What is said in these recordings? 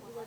ဖံတ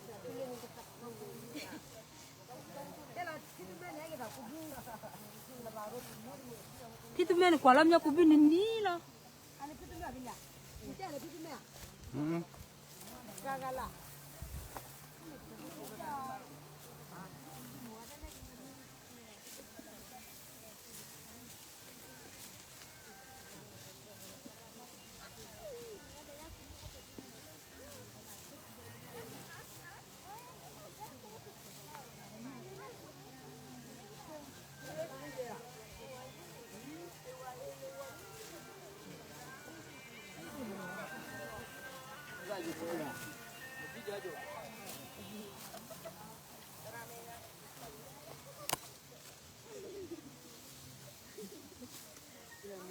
မ့ၢ်န့ၣ် ကွၢ်လီၤမ့ၢ်ကူဘုၣ်န့ၣ်နံၤလီၤ. လၢကူပူၤလီၤ ဒိၣ်တၢ်ဂီၤမူလီ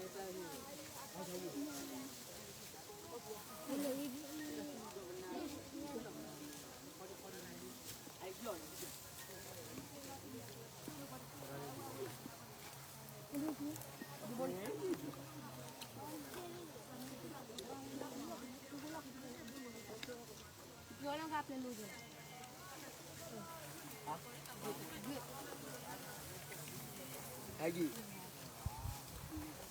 ၤ ပာ်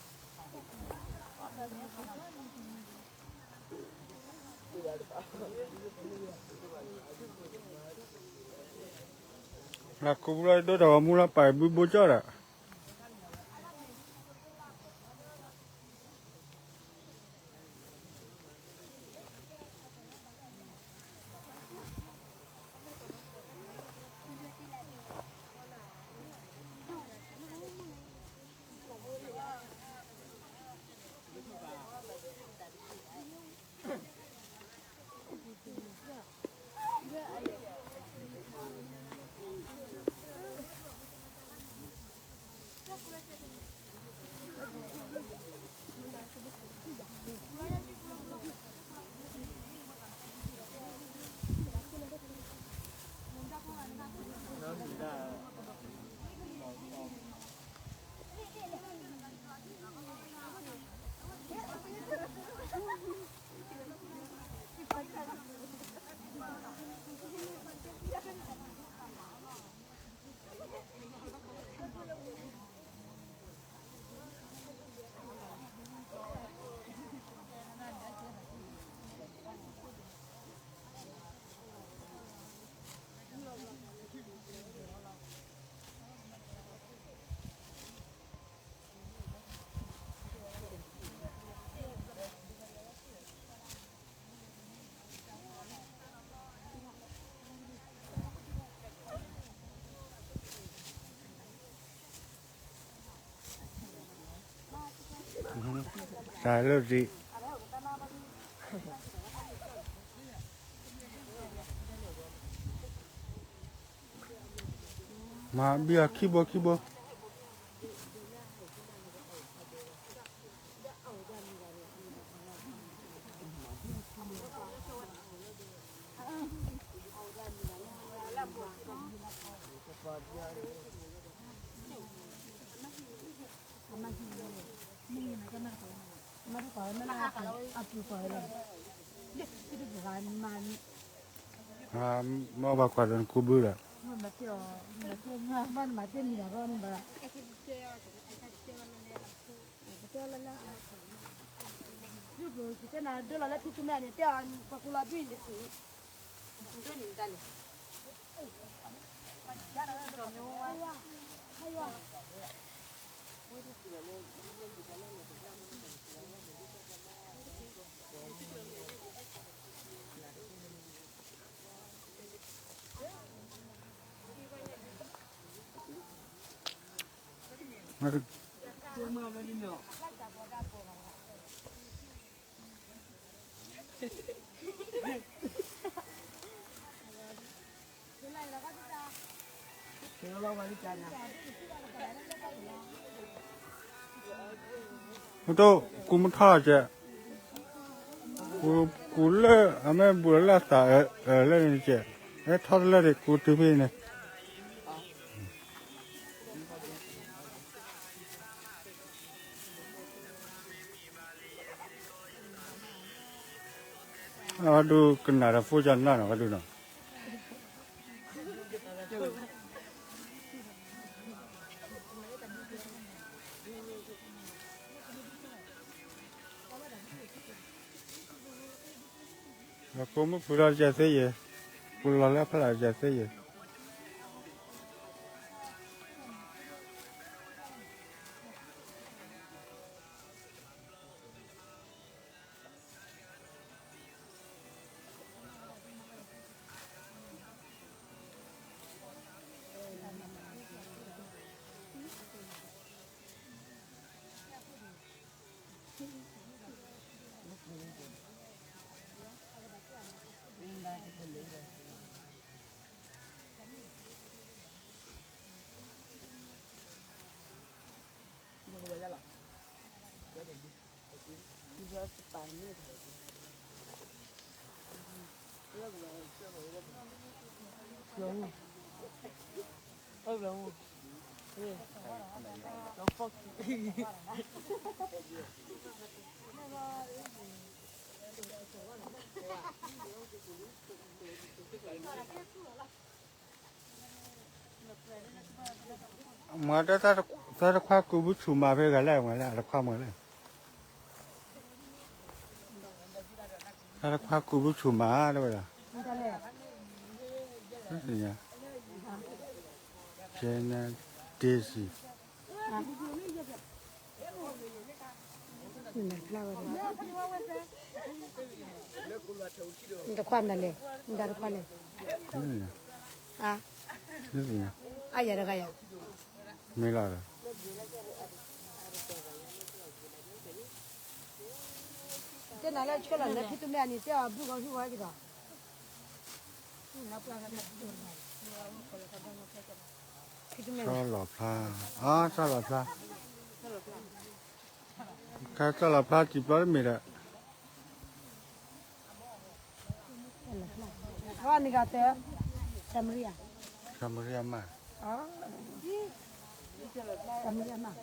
ဘုဘိကၠီဒီး တၢ်လၢၢ်တံၢ် မၤဘံၣ်အခံဘိခံဘိ မ့ၢ်ဘၣ်ကွၢ်ဒီးနကူဘုလီၤ. မ့ၢ်တိၢ် ကူမထီၣ်ကဲး, ကူလၢအမ့ၢ်ဘူးလၢအသးအၢလၢန့ၣ်ကဲး, အဲထီၣ်တလၢာ်န့ၣ် ကူတုၤဖဲန့ၣ် အဝဲဒုးကနၣ်ဒီးဖိကနၣ်နီၤ ဝဲဒုးနီၤ, ကိးမုၢ်ဖုလီၤတကဲသ့ယဲၢ်, ပူၤလီၤလၢအဖျါတကဲသ့ယဲၢ်. မၤတၢ် တၢ်တခွါကူးဘုဆူၣ်မးဖဲဂၤလဲၣ်, မၤလဲၣ် အတခွါမၤလဲၣ်, တၢ်တခွါကူးဘုဆူၣ်မး တဲဝဲဒၣ်, ကဲနၤဒ့စံး နတခွါမနုၤလဲၣ်, နတခွါလဲၣ်, အါ, အါယၤတဂၤယၤ, မ့ၢ်လီၤဒီး, တဲနၤလၢဆှၢလီၤလၢဖံတမ့ၢ်အနံၤ တဲအီၤဘုဂီၤဟံၣ်ဂီၤက့ၤဒီး, ဖံတမ့ၢ်, စီၤလီၤဖျါ, အါ စီၤလီၤဖျါ, စီၤလီၤဖျါစံးပျီတမ့ၢ်ဒီး အနံၤဂၤတဲ, စၤမရံယၤ, စၤမရံယၤမး, စၤမရံယၤမး,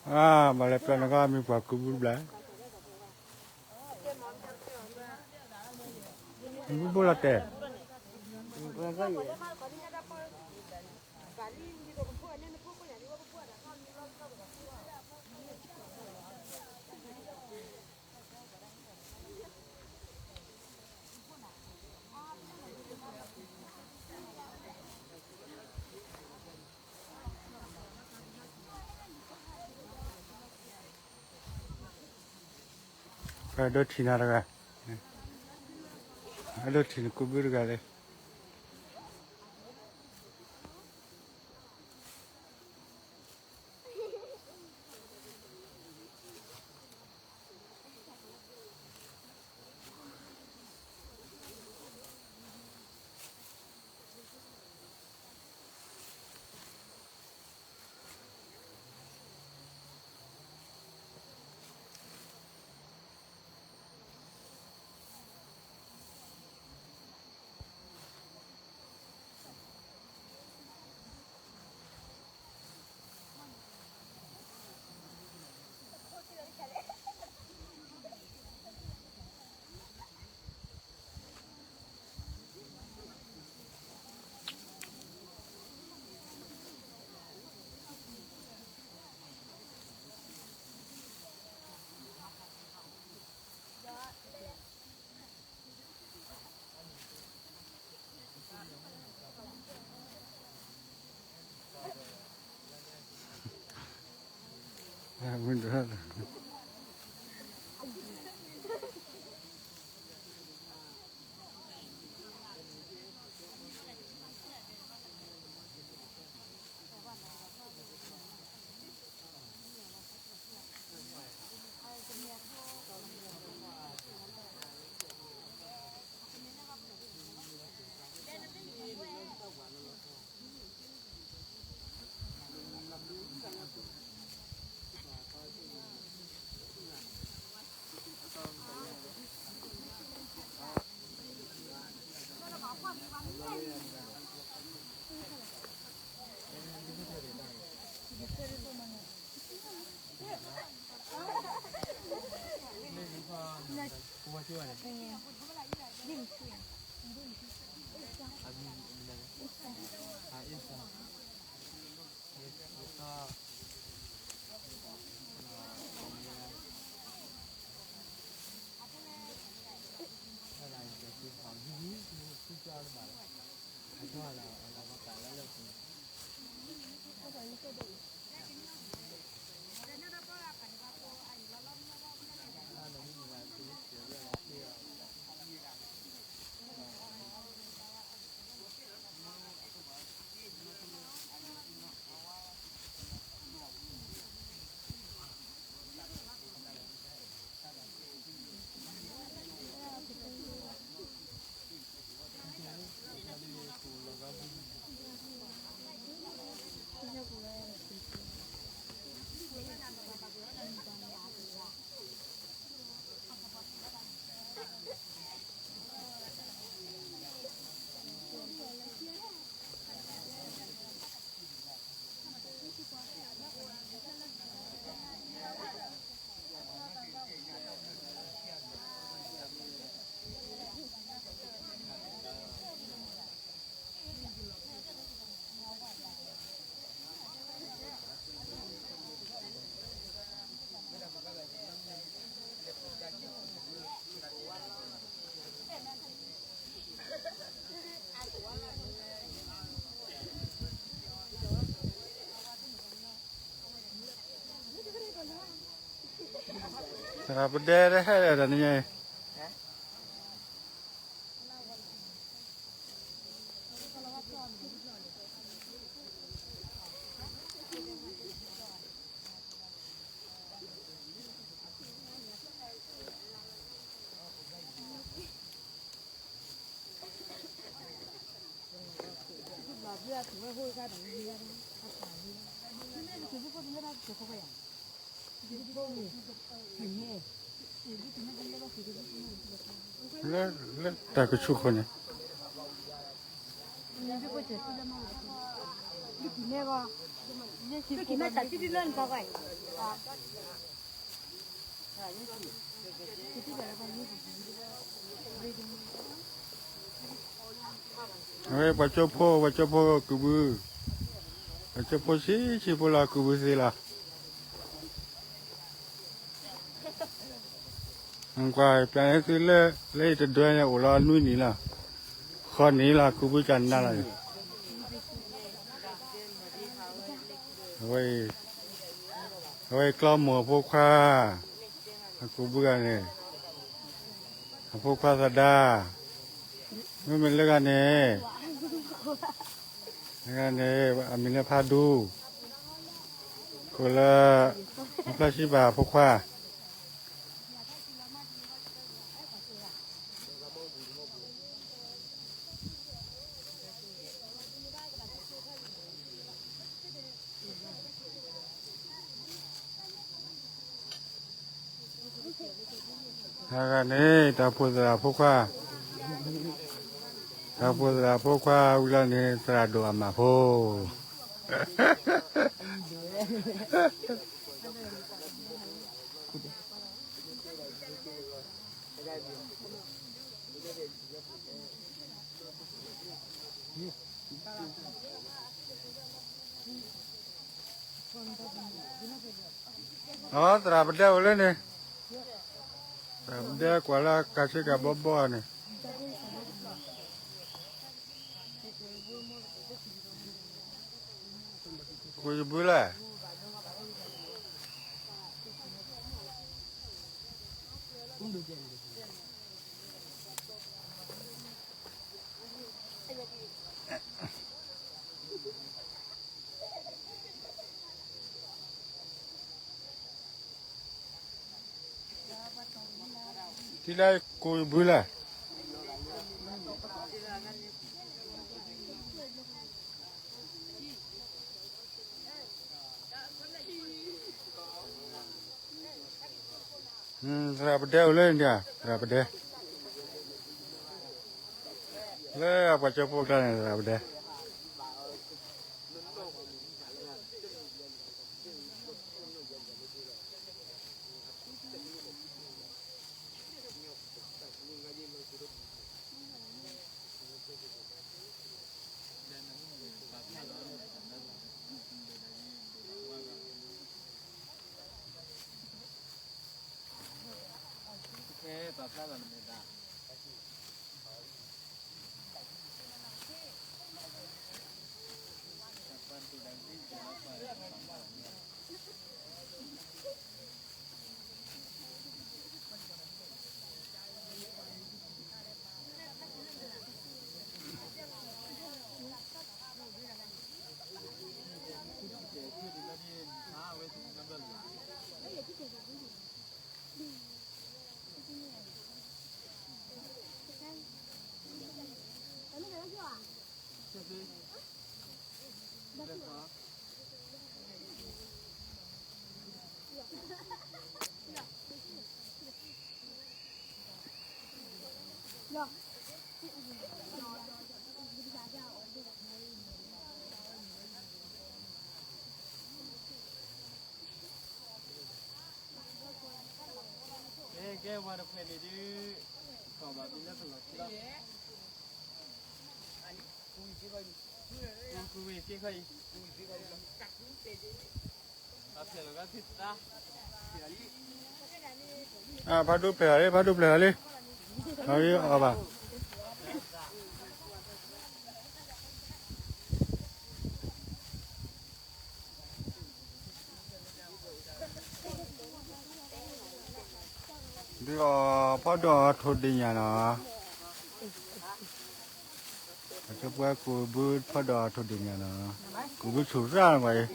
အါ ဘၣ်လဲၤပျၢ်နဂီၢ်မ့ၢ်ပှၤကူးဘုတဘျီ, ဘုဘိလီၤတဲာ်, ပဒိးထံၣ်နၤတဂၤ, ပဒိးထံၣ်နကူးဘုတဂၤလၢ သရၣ်ပဒဲတဟဲဒီးတနံၤညါအံၤ လၢ လၢတၢ်ကဆူၣ်ခိၣ်န့ၣ် အဝဲပှၤကၠိဖိ ပှၤကၠိဖိကုၢ်ဘု, ပှၤကၠိဖိဆံးဆံးဖိလီၤ ကုၢ်ဘုသ့လီၤ. ကွၢ်ပျးန့ၢ်သုလၢ လၢယတဒွဲန့ၣ် အိၣ်လီၤနွံနံၣ်လီၤ, ဃီနံၣ်လီၤ ကုၢ်ဘုကနၣ်လီၤန့ၣ်, အဝဲ အဝဲကျီမိၢ်အဖိခွါ, အကုၢ်ဘုဂၤန့ၣ်, အဖိခွါသဒါ, မ့မ့ၢ်လၢဂၤန့ၣ်, လၢဂၤန့ၣ် အမံၤလၢဖးဒူ, ကိးလၢ ဖျၢၣ်စံဘၣ်အဖိခွါ တဂၤန့ၣ် တၢ်ဖိသရၣ်ဖိခွါ, တၢ်ဖိသရၣ်ဖိခွါဝံၤလီၤန့ၣ် သရၣ်ဒိၣ်အမၢ်ဖိ အသရၣ်ပဒဲအိၣ်လၢန့ၣ်, သရၣ်ပဒဲကွၢ်လၢကၤဆ့ကၤဘီဘီန့ၣ်, ကိၣ်ယဘုလဲၣ်. ထံၣ်လၢကိၣ်ယဘုလဲၣ်. သရၣ်ပဒဲအိၣ်လၢန့ၣ်, သရၣ်ပဒဲ, လၢအပှၤကၠိဖိကျါန့ၣ် သရၣ်ပဒဲ. အ ကဲ ကဲ ပှၤတဖှဲးန့ၣ်ဒုး ကီၢ်ဘၣ်မံၤလၢပလီၢ်ခံလီၤ. ကူဝံၤက့ခီအံၤ, ဖဲလီၤဂၤဖံသး, ဖးဒိၣ်ဖျဲးလီၤလံ, ဖးဒိၣ်ဖျဲးလီၤလံ, အီဘၣ် ဒုးအီၣ်ဖီဒိၣ်အီၤထိၣ်ဒ့ၣ်ညါနီၤ, အကပှဲၤကူးဘုဖီဒိၣ်အီၤထိၣ်ဒ့ၣ်ညါနီၤ, ကူးဘုဆူၣ်ရၣ်ပှၤအံ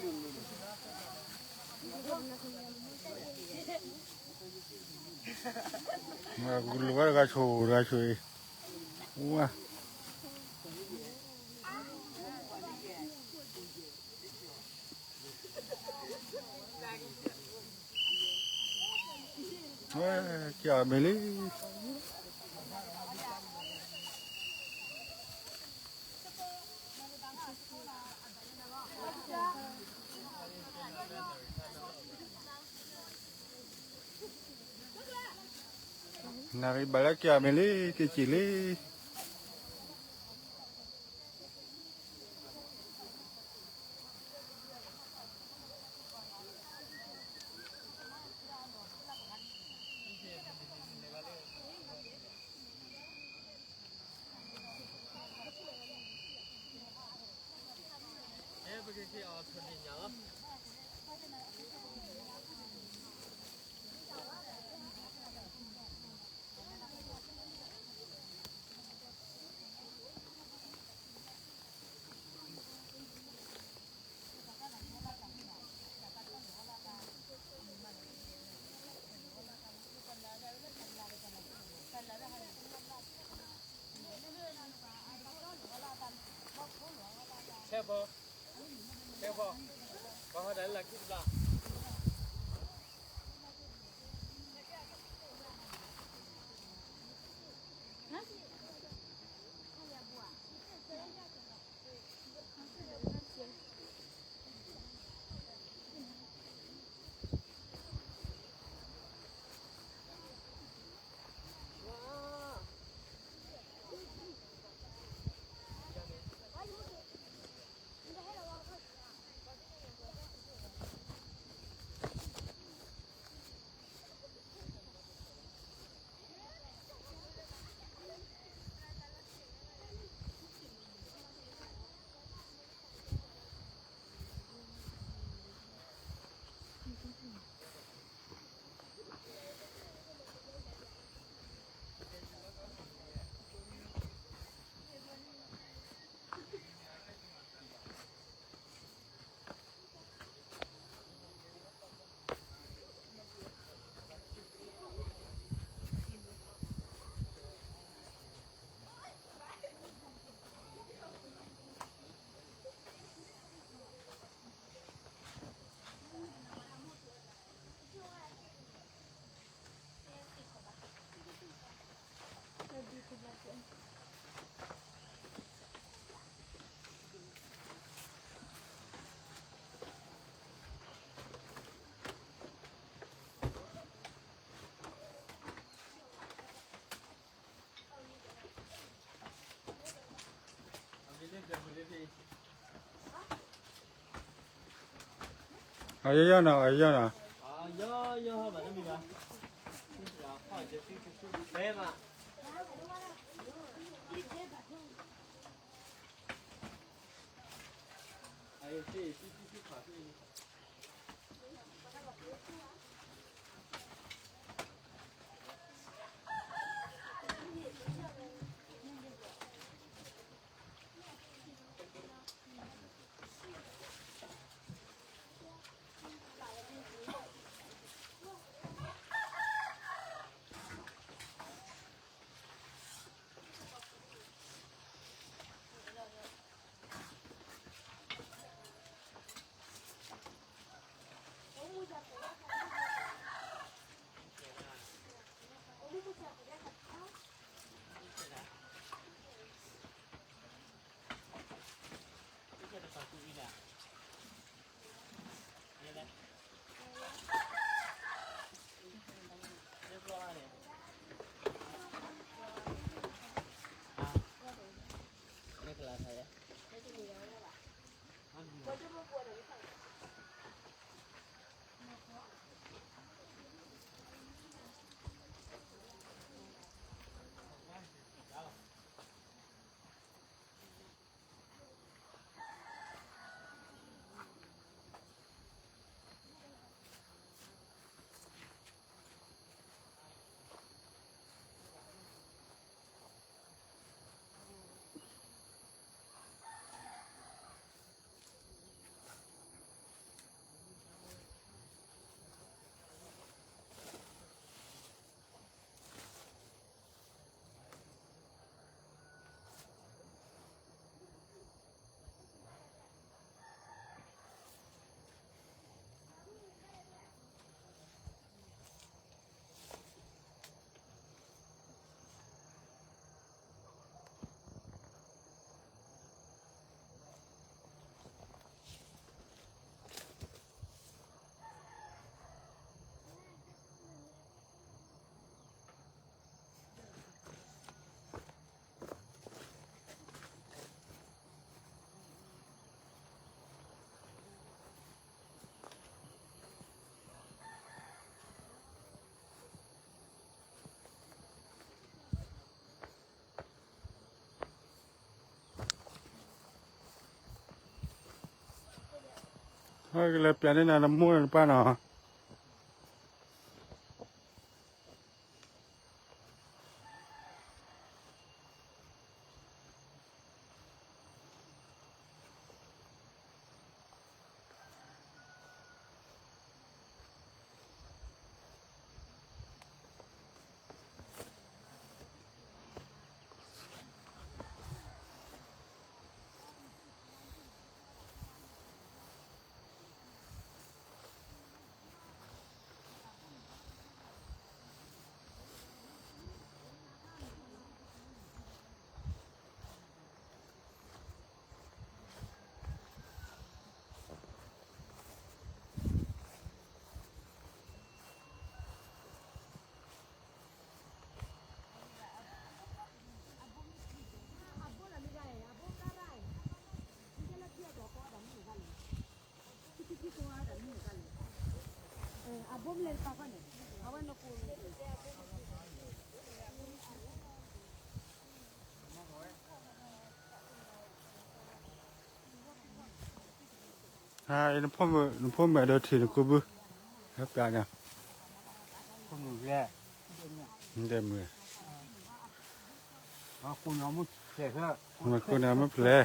ၤ, ကူးလိာ်ဝဲတဂၤဆူၣ်တဂၤဆူၣ်အံၤ, ဝါ ဝဲ ကၠီမ့ၢ်လံ. နၣ်ရံၣ်ဘၣ်လၢကၠီမ့ၢ်လံ ကၠီလံ. အယီၤနီၤ, အယီၤနီၤ, အယီၤ, ယီၤဘၣ်တမံၤဘၣ်. ဟဲကလဲၤပျးန့ၢ်နၤနမိၢ်နပၢ်နီၤ. ဟါ, နဖိမုၣ်အဒိထံၣ်နကူဘု, ဟဲပျးညါ, ဒဲမုၢ်, နကူန့ၣ်မ့ၢ်ဖျဲး,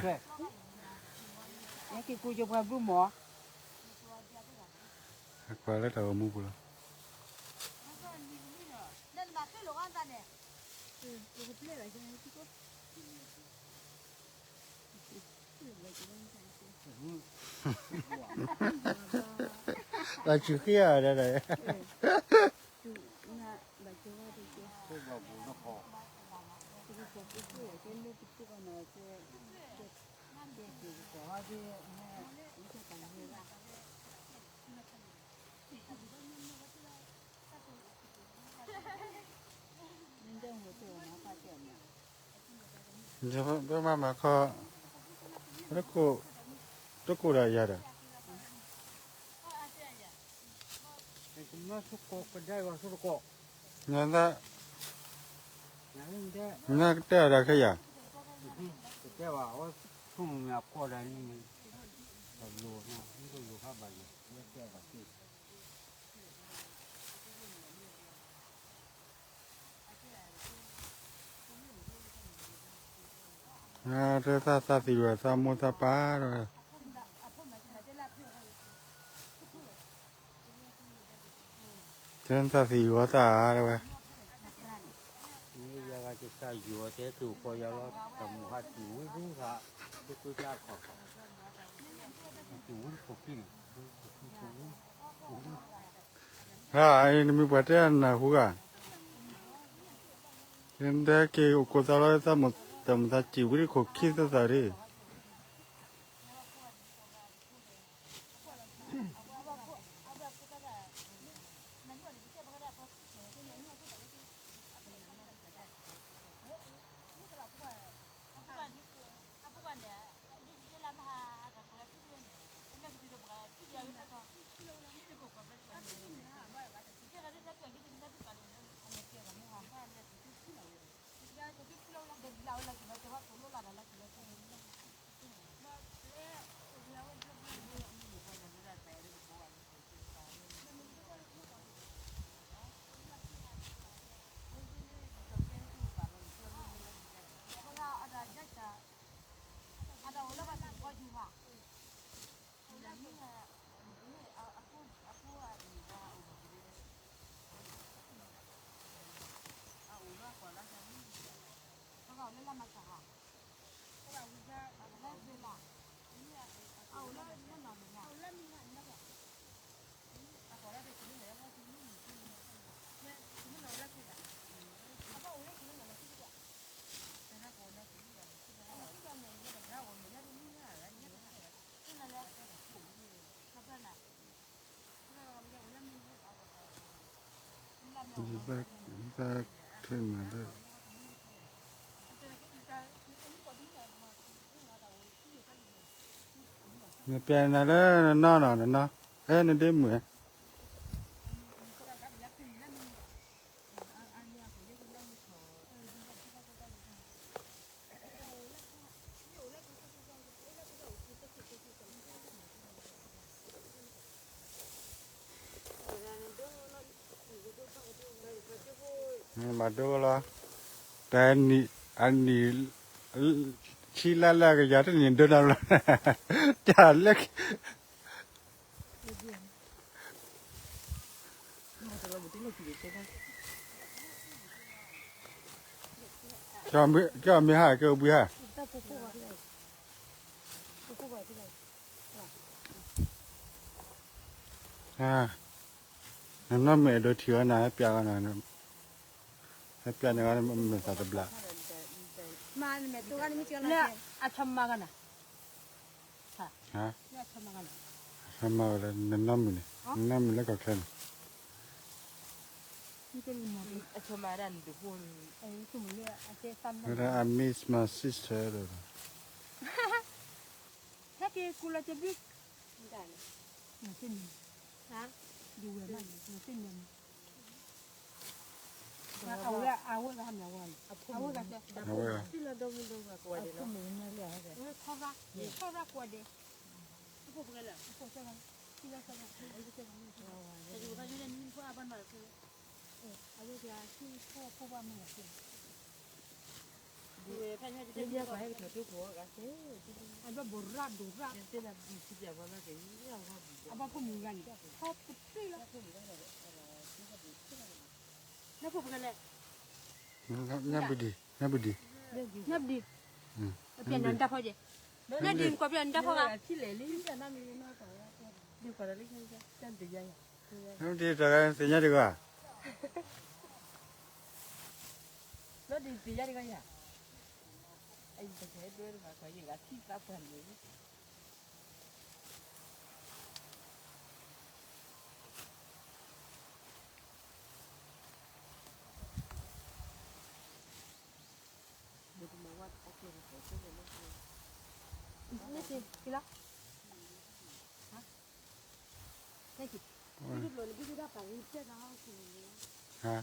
အကွၢ်လၢတၢ်ဂီၤမူပူၤလီၤ. ဘၣ်ဆူၣ်ဃ့ဧါဒၣ်, ပမၤမၤခီ, တကိၢ်ဒီးယၤဒီး, ကမၤဆူၣ်ကိးကဒါအီၤဆူတကိး, နသး, နကတဲအီၤဒီးခဲယၤ, ကတဲဘၣ်, အဝဲဆိကမိၣ်မ့ၢ်အဖီဒၣ်န့ၣ်, တလိၣ်, တလိၣ်ဖးဘၣ်န့ၣ်, ဝဲတဲဘၣ်သ့ၣ် တဲသးသးသံဝဲသးမိၢ်သးပၢ်ဒီး, တဲသးသံဝဲသးအါဝဲ, ယဂၤကစၢ်ယွၤတဲသူၣ်ကီၢ်ယၤလီၤ တၢ်မုၢ်ဟါတံၢ်ဝံၤဒုးဟး, တကွ့ကျါခီၣ်ခီၣ်, တံၢ်ဝံၤခိၣ်ခံန့ၣ်, ဟါ, နမ့ၢ်ပှၤတဲနၢ်ဟူဂၤ, တဲက့ၤအိၣ်ကိးသးလီၤ, တၢ်မုၢ်သးစံၣ်ဝံၤဒ်ခိၣ်ခံသးသးဒ် နပျဲနၤလၢနနီၢ်နီၢ်နနီၢ်, အဲ နဒ့မုၣ်, ဘၣ်ဒိလီၤ, တၢ်နံၣ်, အနံၣ်, ဆံလါလၢအကယၤတနံၣ်ဒိနၤလီၤ, တၢ်လၢ ကဲအီၤမ့ၢ်ဟါ ကဲအိၣ်ဘှံးဟါ, နနီၢ်မုၣ်အဲၣ်ဒိးထံၣ်အီၤနၤ ဟဲပျးအီၤနၤ, ဟဲပျးန့ၢ်အီၤမ့ၢ်သးတဘျီ, လၢအဆီမါဂၤနၤ ဆီမါဝဲလၢနနီၢ်မုၣ်န့ၣ်, နနီၢ်မုၣ်လၢကီၢ်ချၢန့ၣ်, ဝဲဒၣ် I miss my sister ဒီး, ဟဲက့ၤကူလီၤကဘျုး, နသ့ၣ်န့ၣ်, ဒ်ဝဲၢ်မးန့ၣ် နသ့ၣ်န့ၣ် အဝဲ, အဝဲဂၤဟဲမ့ၢ်အဝဲန့ၣ်, အဝဲဂၤတဲ, အဝဲဂၤ, အဖိမုၣ်န့ၣ်လၢ, အဝဲထီရၣ်, ထီရၣ်ကွၢ်ဒဲး, အဖိပှဲၤလၢ, အဖိဆၢဂၤ, ထံလီၤဆၢဂၤ, အဝဲဂၤထံဖိဖိဘၣ်မ့ၢ်ဂၤသ့, အဘၣ်ဘိးရၣ်ဒိးရၣ်, အဘၣ်ဖိမုၣ်ဂၤန့ၣ် ထီတပျ့ၤလီၤ, လၢဖိပှဲၤလၢ ညါပဒံ, ညါပဒံ, ညါပဒံ, ပျဲနၤတၢ်ဖီကဲ, ညါဒံနကွၢ်ပျဲနတၢ်ဖီဂၤ, ညါပဒံတဂၤသ့ၣ်ညါတဂၤ, ညါဒံသ့ၣ်ညါတဂၤယၤ, အံၤတကဲဒိတဂၤကွၢ်ယဂၤထံၣ်သးပှၢ်န့ၣ် ဟါ,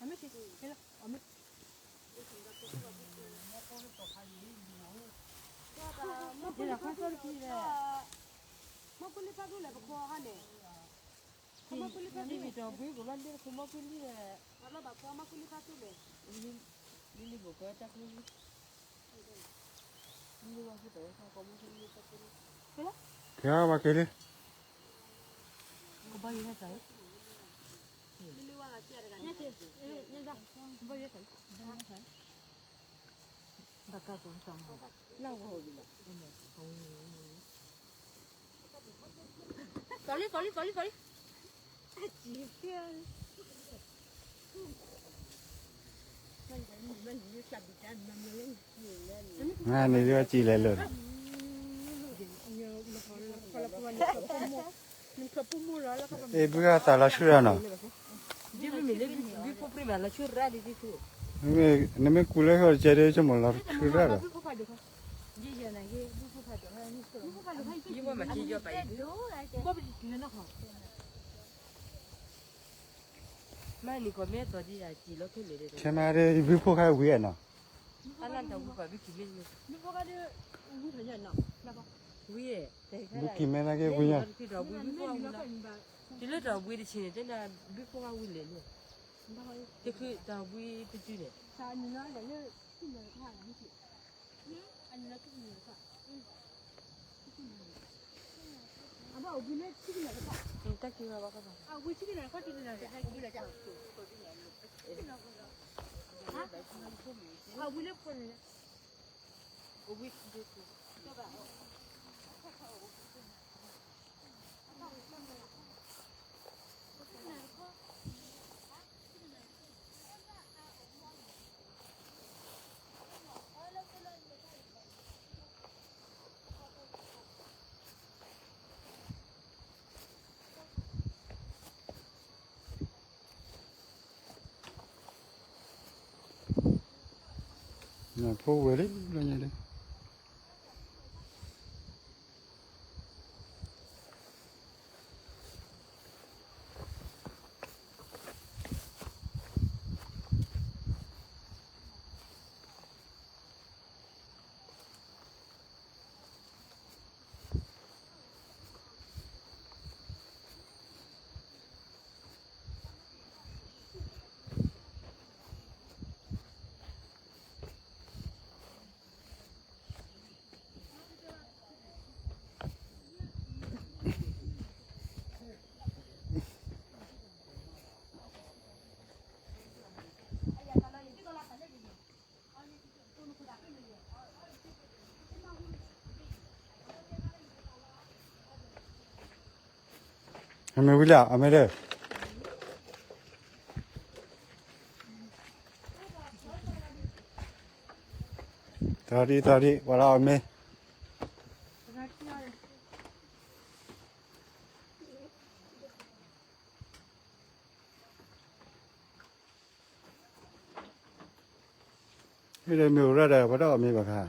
အမ့ၢ် အမ့ၢ် မီၢ်ကူလံဖးဒိၣ်လဲၣ် ပခွါဟါန့ၣ်, မီၢ်ကူလံဖးဒိၣ်လဲၣ်, မီၢ်ကူလံဖးဒိၣ်လဲၣ်, လီၤဘၣ်ခွါ မီၢ်ကူလံဖးဒိၣ်လဲၣ်, လံလံဘိၣ်ကတၢ်ကူလံ, လံလံဝါဖုတၢ်ဝဲ ကဲဝဲက့ၤလံ, ကဘီယူၤဟဲစး, ဘီယူၤဟဲစး, ဘၣ်ကါကီၤတၢ်မၤ, လၢဝဲ သီလံ သီလံ သီလံ သီလံ, အစံးဖျါ, နန့ၣ်ဒ်ဝဲစံးလဲၤလိာ်နီၤ, အ့ၣ် ဘုဂၤသးလီၤဆူၣ်ရၢ်နီၤ, နမ့ၢ်ကူလၢဟီၣ်တကဲဒ်ဆိကမိၣ်လီၤဆူၣ်ရၢ်ဒီး မ့ၢ်နမ့ၢ်ကူလၢဟီၣ်တကဲဒ်ဆိကမိၣ်လီၤဆူၣ်ရၢ်ဒီး, ခဲမးဒ် ဘုဖိခါဝံၤအဲၣ်နီၤ, ဘုကံၤမဲနာ်က့ဝံၤညါ, တုၤလၢတၢ်ဘှံးတစုန့ၣ်, ဖိဝဲလံလၢညါဒီး အမ့ၢ်ဝံၤလံ အမ့ၢ်ဒီး သရၣ်ဒံ သရၣ်ဒံ ပှၤလၢအမ့ၢ် မ့ၢ်ဒီးမ့ၢ်အိၣ်ရၣ်ဒီး ပှၤတအီၣ်မ့ၤဘၣ်ခါ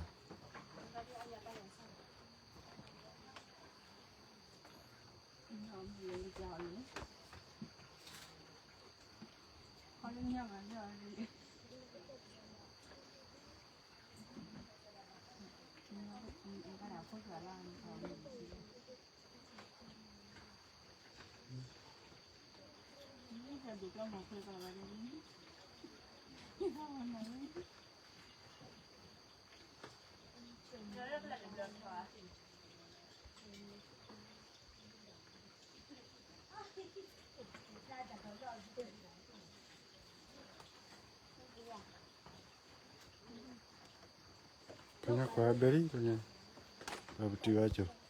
တညါကွၢ်ဘဲလံ တညါ ပတုၤအါကၠိ